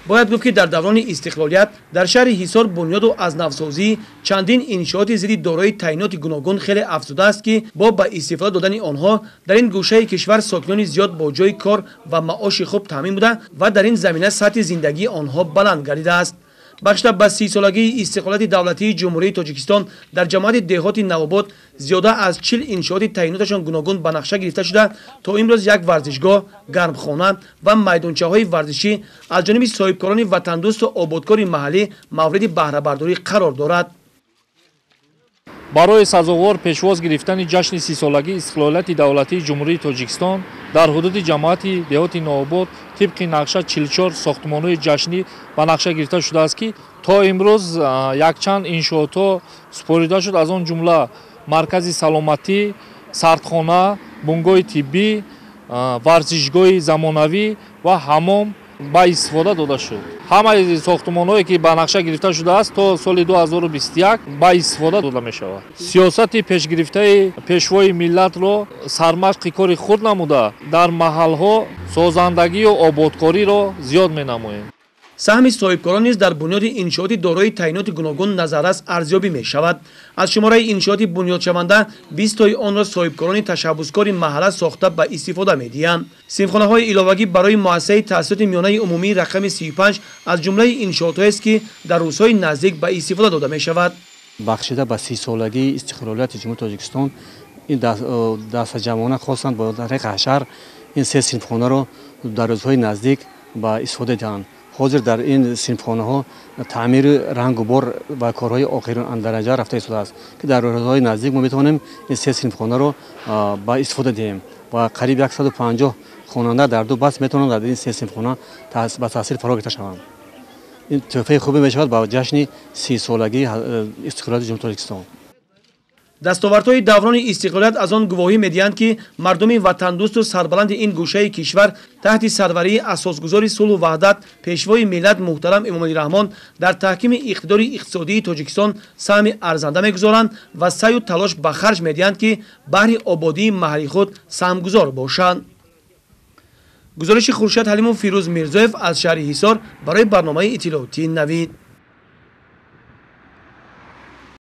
Бояд гуфт, ки дар даврони истиқлолият дар шаҳри Ҳисор бунёду аз навсозии чандин иншооти зидди дорои таъиноти гуногун хеле афзудааст, ки бо ба истифода додани онҳо дар ин гӯшаи кишвар сокинони зиёд бо ҷойи кор ва маоши хуб таъмин буда ва дар ин замина сатҳи зиндагии онҳо баланд гардидааст. Бахшида ба 30-солагии истиқлолияти давлатии Ҷумҳурии Тоҷикистон дар ҷамоати деҳоти Навобод зиёда аз 40 иншооти таъиноташон гуногун ба нақша гирифта шуда, то имрӯз як варзишгоҳ, гармхона ва майдончаҳои варзишӣ аз ҷониби соҳибкорони ватандӯсту ободкори маҳаллӣ мавриди баҳрабардорӣ қарор дорад. Барои сазовор пешвоз гирифтани ҷашни 30-солагии истиқлолияти давлатии Ҷумҳурии Тоҷикистон дар ҳудуди ҷамоати деҳоти Навобод тибқи нақша 44 сохтмонҳои ҷашнӣ ба нақша гирифта шудааст, ки то имрӯз якчанд иншоотҳо супорида шуд, аз он ҷумла маркази саломатӣ, сардхона, бунгоҳи тиббӣ, варзишгоҳи замонавӣ ва ҳамом ба истифода дода шуд. Ҳамаи сохтмонҳое, ки ба нақша гирифта шудааст, то соли 2021 ба истифода дода мешавад. Сиёсати пешгирифтаи пешвои миллатро сармашқи кори худ намуда, дар маҳалҳо созандагию ободкориро зиёд менамоем. Саҳми соҳибкорон низ дар бунёди иншооти дорои таъиноти гуногун назаррас арзёбӣ мешавад. Аз шумораи иншооти бунёдшаванда 20 тои онро соҳибкорони ташаббускори маҳалла сохта ба истифода медиҳанд. Синфхонаҳои иловагӣ барои муассисаи таҳсилоти миёнаи умумии рақами 35 аз ҷумлаи иншоотҳоест, ки дар рӯзҳои наздик ба истифода дода мешавад. Бахшида ба 30-солагии истиқлолияти Ҷумҳурии Тоҷикистон ин дастаҷамъона хостанд бо тариқи ҳашар ин се синфхонаро дар рӯзҳои наздик ба истифода диҳанд. Ҳозир дар ин синфхонаҳо таъмири рангу бор ва корҳои охириндараҷа рафта истодааст, ки дар рӯзҳои наздик мо метавонем ин се синфхонаро ба истифода диҳем ва қариб 150 хонанда дар ду баст метавонанд дар ин се синфхона ба таҳсил фаро гирифта шаванд. Ин тӯҳфаи хубе мешавад ба ҷашни 30-солагии истиқлолияти Ҷумҳурии Тоҷикистон. Дастовардҳои даврони истиқлолият аз он гувоҳӣ медиҳанд, ки мардуми ватандӯсту сарбаланди ин гӯшаи кишвар таҳти сарварии асосгузори сулҳу ваҳдат, пешвои миллат муҳтарам Эмомалӣ Раҳмон дар таҳкими иқтидори иқтисодии Тоҷикистон саҳми арзанда мегузоранд ва саъю талош ба харҷ медиҳанд, ки баҳри ободии маҳалли худ саҳмгузор бошанд. Гузориши Хуршед Ҳалимов, Фирӯз Мирзоев аз шаҳри Ҳисор барои барномаи иттилоотии Навид.